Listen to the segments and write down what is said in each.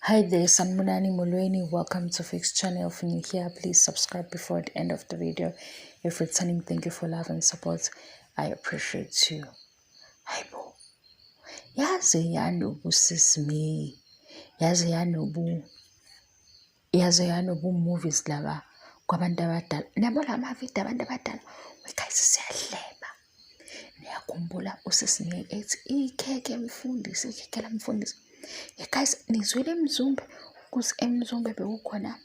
Hi there, Sanibonani Molweni. Welcome to Fix Channel. If you're new here, please subscribe before the end of the video. If returning, thank you for love and support. I appreciate you. Hayibo. Yaze yanobu sis me. Yaze yanobu yaze yanobu movies laba kwabantu abadala. Nabo la mavidiyo abantu abadala. We guys siyahleba. Niyakhumbula usisi me ethi ikhekhe mfundisi, ikhekhe lamfundisi. Hey guys, nizwile eMzumbe ukuthi eMzumbe bekukhona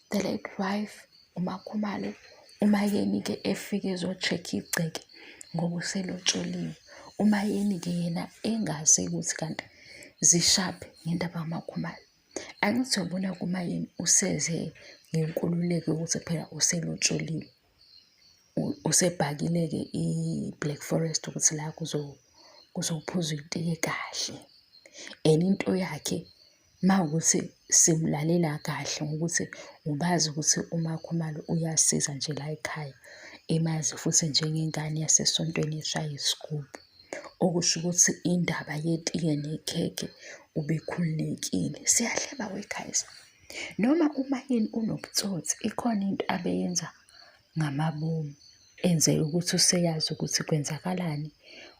the late wife uMakhumalo uMayeni-ke efike ezo-check igceke ngoba uselotsholiwe. UMayeni-ke yena engazi ukuthi kanti zishaphi ngendaba kaMakhumalo. Angithi uyabona kuMayeni useze ngenkululeko yokuthi phela uselotsholiwe. Usebhakile-ke i-Black Forest ukuthi la kuzophuzwa itiye kahle. And into yakhe mawukuthi simlalela kahle ngokuthi ubazi ukuthi uMakhumalo uyasiza nje la ekhaya, emazi futhi njengengane yasesontweni eshaya isigubhu. Okusho ukuthi indaba yetiye nekhekhe ubekhululekile. Siyahleba we guys. Noma uMayeni unobutsotsi ikhona into abeyenza ngamabomu enzela ukuthi useyazi ukuthi kwenzakalani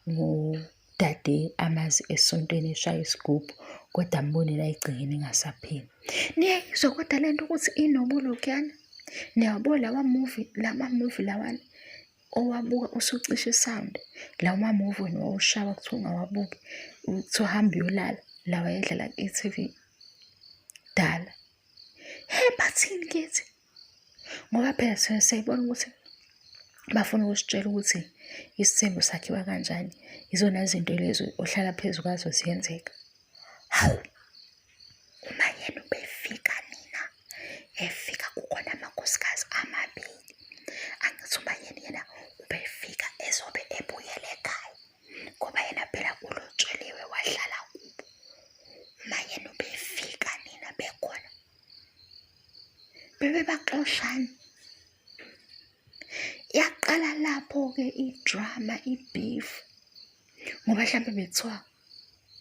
ngodade amazi esontweni eshaya isigubhu kodwa ambone la egcekeni engasapheli. Niyayizwa kodwa le nto ukuthi inobulokhuyana? Niyawabona lawa movie, lama movie lawana owabuka usucisha i-sound, lawa ma-movie wena wawushawa kuthiwa ungawabuki, kuthiwa hamba uyolala, lawa ayedlala ku-e.T_V kudala. He bathini kithi? Ngoba phela thina siyayibona ukuthi bafuna ukusitshela ukuthi isithembu sakhiwa kanjani, izona zinto lezo ohlala phezu kwazo ziyenzeka. Hawu! Uma yena ubefika nina, efika kukhona amakhosikazi amabili. Angithi uma yena yena ubefika ezobe ebuyele ekhaya ngoba yena phela ulotsholiwe wahlala kubo. Uma yena ubefika nina bekhona bebebaxoshana. Yaqala lapho-ke idrama, i-beef ngoba hlampe bekuthiwa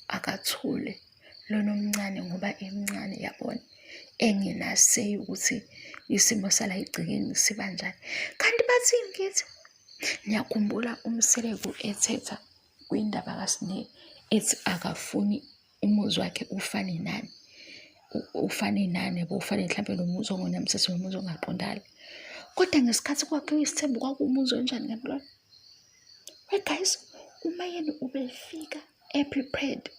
akathule lona omncane ngoba emncane yabona engenaseyi ukuthi isimo sala egcekeni sibanjani. Kanti bathini kithi? Niyakhumbula uMseleku ethetha kwindaba kaSne ethi akafuni umuzi wakhe ufane nani, ufane nani yabo, ufane mhlampe nomuzi ongenamthetho nomuzi ongaqondakali. Kodwa ngesikhathi kwakhiwa isithembu kwakuwumuzi onjani ngabe lona? Hey guys, uMayeni ubefika e-prepared,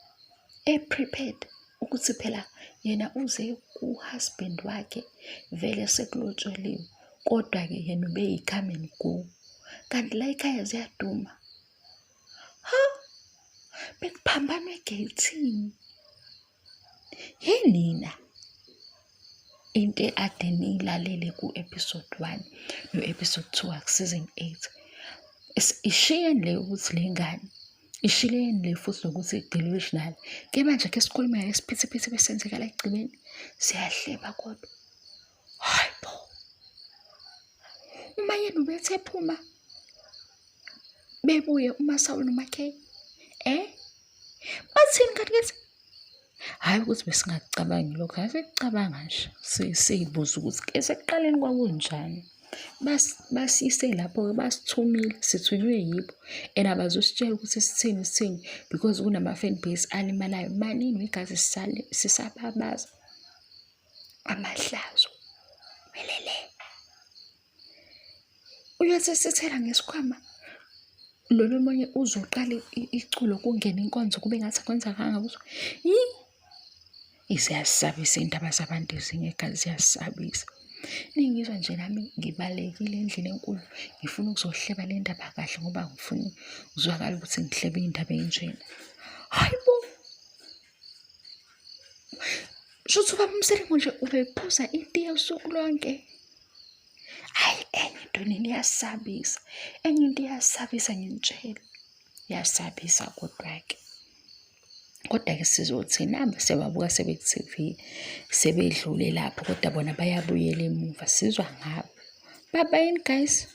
e-prepared ukuthi phela yena uze ku-husband wakhe vele sekulotsholiwe kodwa-ke yena ubeyi-come and go. Kanti la ekhaya ziyaduma. Ha! Bekuphambanwa egeyithini. Yinina into ade niyilalele ku-episode 1 no-episode 2 aku-season 8. Ishiyeni le ukuthi le ngane ishileni le futhi nokuthi delusional. Ke manje ke sikhulume ngesiphithiphithi besenzeka la ekugcineni siyahleba kodwa. Hayi bo. Uma yena ubethe ephuma bebuye uMasawu noMakay eh bathini kanti kithi hhayi ukuthi besingakucabangi lokho asikucabanga nje siyibuza ukuthi ke sekuqaleni kwakunjani basiyise lapho-ke basithumile sithunywe yibo and abazositshela ukuthi sithini sithini because kunama-fan base alimalayo manini igazi sisababaza amahlazo welele Uyothi esithela ngesikhwama lona omunye uzoqala iculo kungene inkonzo kube ngathi akwenzakanga kuzwa yi ziyasabisa iy'ndaba zabantu ezinye gazi ziyasabisa. Ningizwa nje nami ngibalekile endlini enkulu ngifuna ukuzohleba le ndaba kahle ngoba ngifuna kuzwakala ukuthi ngihlebe iy'ndaba ey'njena. Hayi bo! Shuthi ubaba uMseleku nje ubephuza itiye usuku lonke. Hhayi enye into nina iyasabisa, enye into iyasabisa nginitshela. Iyasabisa kodwa-ke. Kodwa-ke sizothi namba siyababuka sebeku-T_V sebedlule lapho kodwa bona bayabuyela emuva sizwa ngabo. Bye bye guys.